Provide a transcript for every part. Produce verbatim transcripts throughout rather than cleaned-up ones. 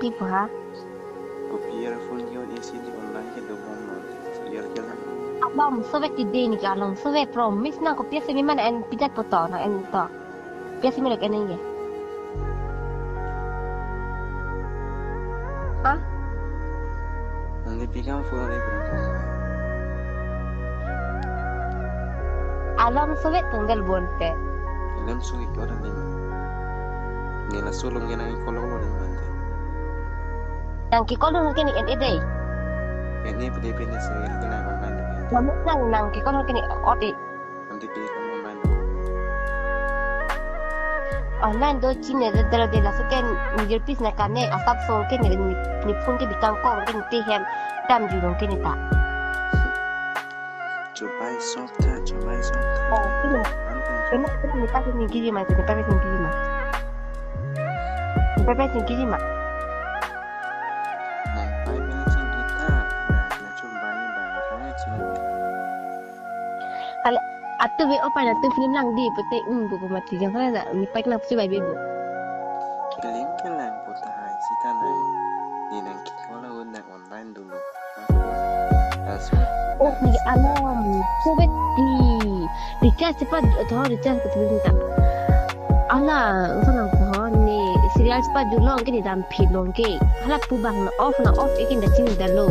Ipu ha. Kopi earphone ke-on isi di online ke dobom non. Ear ke lang. Alom sove ti de neke alom sove promise nang kopi ase mi man en pijat poto nang en to. Kopi ase mi lek en ye. Ha? Nang di pi kam phone ni bro. Alom sove tunggal bonte. Alom sove ko dan ni. Ni laso longke nang call lo ni mante. Nang ke call lo ke ni en e dei. Ke ni pede pede se ke nang online do. Nang nang ke call lo ke ni ot e. Nanti pi kam online do. Online do chine de de de laso ke ni earpiece nang kane asap song ke ni ni phone ke bikang kong ke ni te hem dam ju long ke ni ta. Chubai sok tha, chubai sok tha. Oh, ini. Ante. Ini, ini, ini pakai ni giri ma, ini pakai ni giri ma. Ini pakai ni giri ma. Nang pai pini sing kita, nang, nang chubai ni bang, nang chubai. Hal, atu be opa na tu film lang di, pute um, buku mati jang sana da, ni pakai na chubai be bu. Kilim ke lang, puta hai, sita nang, ni nang kikola un nang online dulu. Oh, ni alom. Sove ti. Recharge cepat, tho recharge ke tu ta. Ala, usa nang tho ni serial cepat julong ke ni dam phi long ke. Hala pu bang na off na off ekin da chini da lo.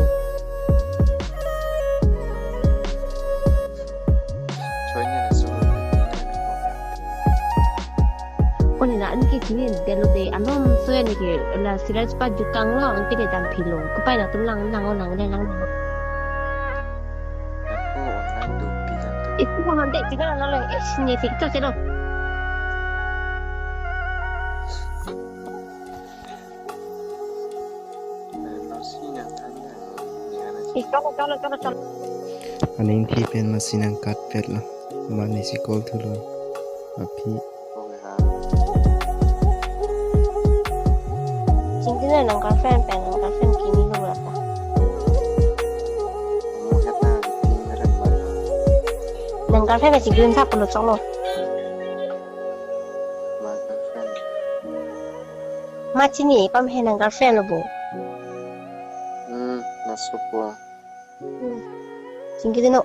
Choy ni na su. Oni na anke chini delo de anom so ya neke la serial cepat jukang lo anke de dam phi long. Kopai na tum lang lang lang lang lang. Aku online do pi kan tu. Itu mo hande chini na lo eh sini tik tok chelo. Eh, masi nang tanya. Ni ana Eh, cholo, cholo, cholo, cholo. Aning thi pen masi nang cut pet lo. Mane si call thulo. Aphi. Singkir nang girlfriend pen, nang girlfriend kimi lo berapa? Nang girlfriend masih green sap lo cholo. Ma chini pam he nang girlfriend lo bo. Hmm, masuk po. Singkir no.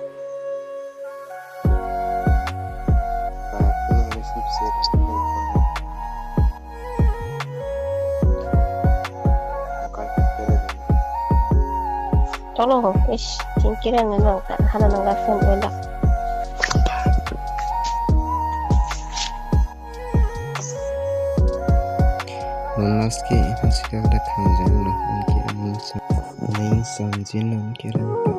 Cholo ho, ish, singkir nang ta, hala nang girlfriend wala. Non maske ikan sikak dak hangjang lo, anke aning sam, aning samjin lo, anke rang ta